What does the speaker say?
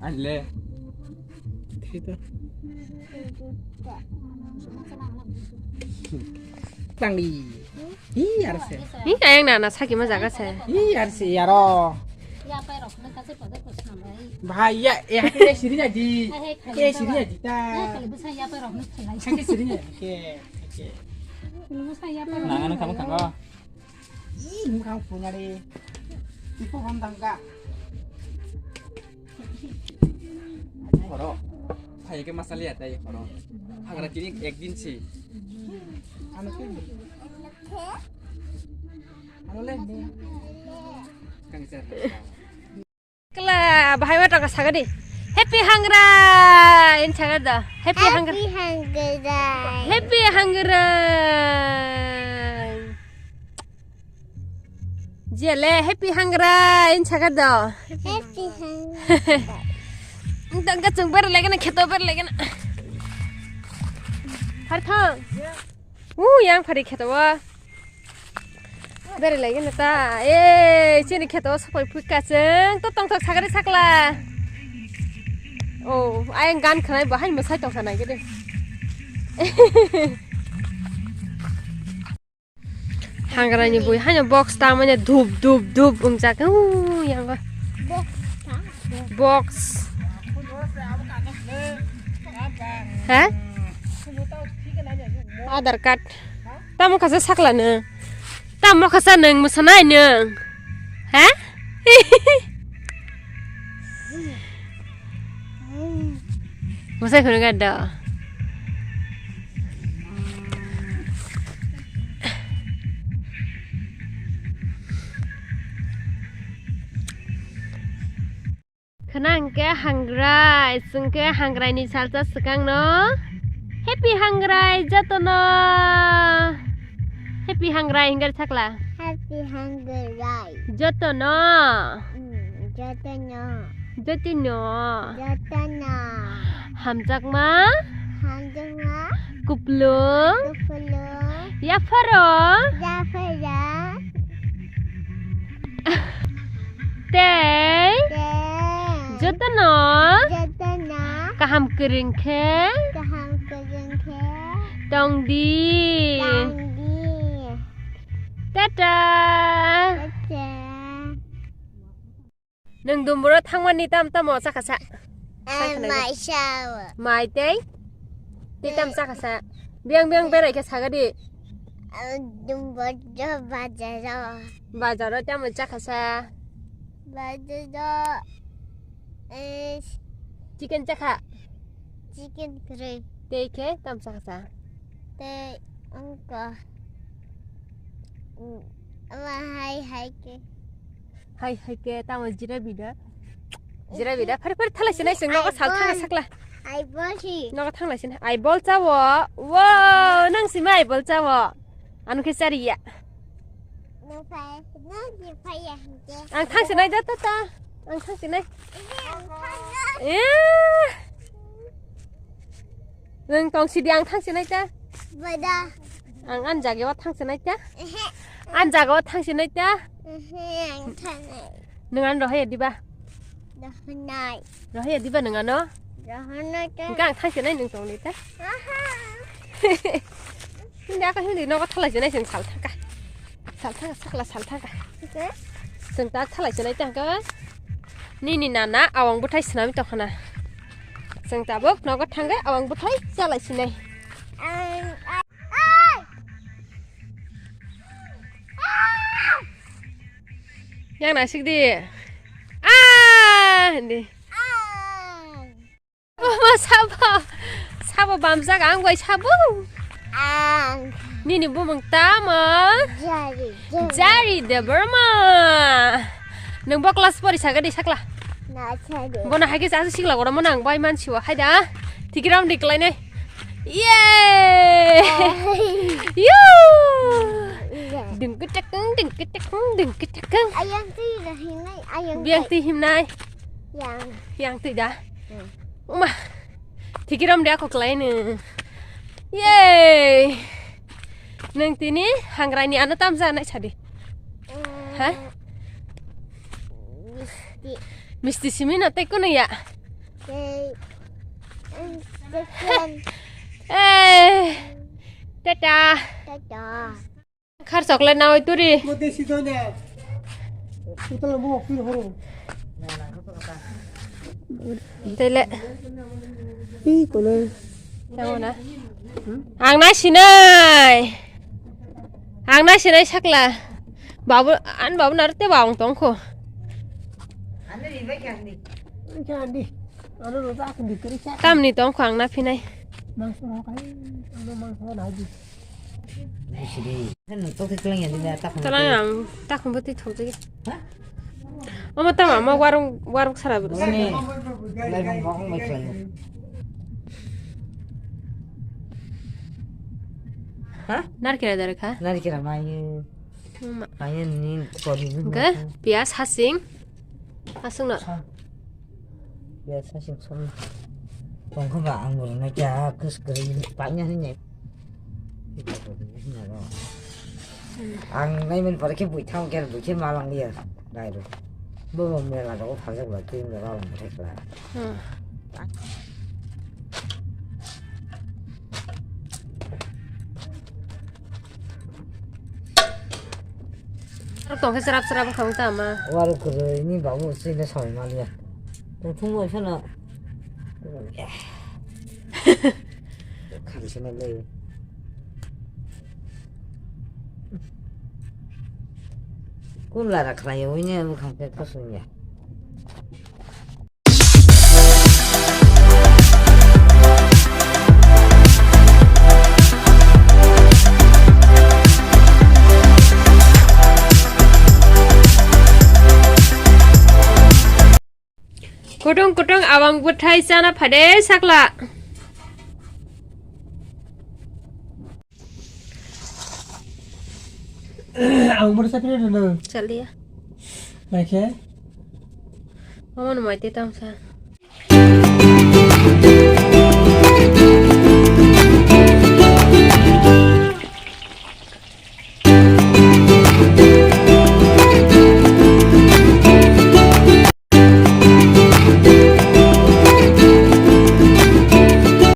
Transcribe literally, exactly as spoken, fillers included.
Anle. Tangdi. Hi arse. Hi ayang nana saki ma jaga se. Hi arse yaro. Bhai ya, eh, hake siri aji. Hake siri aji ta. Hake siri aji. Hake, hake. Nangano kamu kango. Ih, mukang punya deh. Ipo hom tangka. Horo. Hai ke masali ada ya horo. Hagra kini ek din si. Ano ke? Ano le? Kang sir. Kla, bahai ma tongka saga di. Happy Hangrai! In saga da. Happy Hangrai. Happy Hangrai. Happy Hangrai. Jele, Happy Hangrai! In saga da. Happy Hangrai. Tongka chung ber lagi na, kheto ber lagi na. Har thang. Uh, yang phari kheto wa. Beri lagi na ta. Eh, chini kheto wa sapai pui kacheng. To tong thok sagari sakla. Oh, ayang gan khanai bahai masai tong khanai gede. Hangrani bui haino box ta mane dhup dhup dhup ungjak. Uh, yang wa. Box. He? Aadhaar card. Tamo khasa sakla no. Tamo khasa nwng mwsanai nwng. He? Mwsai khunu ga do. Khna hwnkhe hangrai, chwngkhe hangrai ni salsa swkang no. Happy hangrai jotono. Happy hangrai hwnkhe sakla. Happy hangrai. Jotono. Mm, jotono. Jotono. Jotono. Hamjakma. Hamjakma. Kuplung. Kuplung. Yapharo. Yapharo. Tei. Tei. Jotono. Jotono. Kaham kwrwng khe. Kaham kwrwng khe. Tongdi. Tongdi. Tata. Tata. Nwng dumburo thangmani tam tamo chakha sa? Mai sao. Mai tei? Tei tam chakha sa? Biang biang berai khe saga di. Dumburo bazaro. Bazaro tamo chakha sa? Bazaro, eh, chicken chakha? Chicken kwrwi. Tei khe tam chakha sa? Tei wngkha. Ama hai hai khe. Hai hai khe tamo jira bida. Jira bida. Phari phari thalai sinai sing nogo sal thang sakla. Ai bol si. Nogo thanglai sinai. Ai bol chawo. Wo, nang sima ai bol chawo. Anu khe chariya. Nang phai, nang si phai ya hingke. Ang thang sinai da ta ta. Ang thang sinai. Ini ang thang. Eh. Nwng tong sidi ang thang sinai ta? Bada. Ang an jagao thang sinai ta? Ehe. An jagao thang sinai ta? Ehe, ang thangnai. Nwng an rohai diba? Rohonai. Rohai diba nwng ano? Rohonai ta. Hingke ang thang sinai nwng tong ni ta? Aha. Hindi ako hindi nogo thalai sinai sing sal thangka. Sal thangka, sakla sal thangka. Oke. Sing ta thalai sinai ta hingke. Nini nana awang bwthai swnamwi tongkhana. Chwng tabuk nogo thangwi awang bwthai chalai sinai. Ang, ai, ai! Yang nasik di. Ah, hindi. Ang. Mama sabo. Sabo bamjak ang bai sabo. Ang. Nini bumung tamo? Jari. Jari Debbarma. Nwng bo class pori saga di sakla. Na sari. Bono hai khe asa sikla gora mo nang bai man siwa hai da. Tikiram di klai nai. Yay! Yu! Ding kitakang, ding kitakang, ding kitakang. Ayang twi da himnai, ayang. Biang twi himnai. Yang. Yang twi da. Hmm. Uma. Tikiram de ako kelaini. Yay! Nwng tini hangrai ni ano tamsa nai sadi. Ha? Misti. Misti simi no tei kunu ya. Tei, um, chicken. Eh, tata. Tata. Khar chocolate na oi turi. Mo desi donya. Utala mo pir horo. Tele. Ih, kono. Tamo na. Ang na sinai. Ang na sinai sakla. Babu, an babu na rete bawang tongkho. Andi. Andi. Anu lo tak di kiri sa. Tamni tongkho ang na phinai. Mangso rok ai. Anu mangso na di. Sidi. Kan tok klang ya di ta khum. Klang ang ta khum boti thok jagi. Ha? Omo tama ma warung warung sara. Ni. Lai bang bang mai klang. Ha? Narkira dare kha? Narkira mai. Mai ni kori. Ga pias hasing. Aswkno. Ya, sasing som. Tongkha ba ang bo na kya kus kri pa nya ni. Ang nai men pare ke bui thang ke bui ke malang ya. Dai ro. Bo bo mela ro phajak ba ke mela ro thek la. Hmm. Tong khe srap srap wngkha wngta ma. Waruk kwrwi ni babu sini samai maliya. Tongthung bai phano. Khamsana le. Kun lara khlai wini bwkhang khe kusung ya. Kutung kutung awang bwthai chana phade sakla. Ang bwrwi sakri rwno. Chaliya. Naikhe. Omo no mai te tang sa.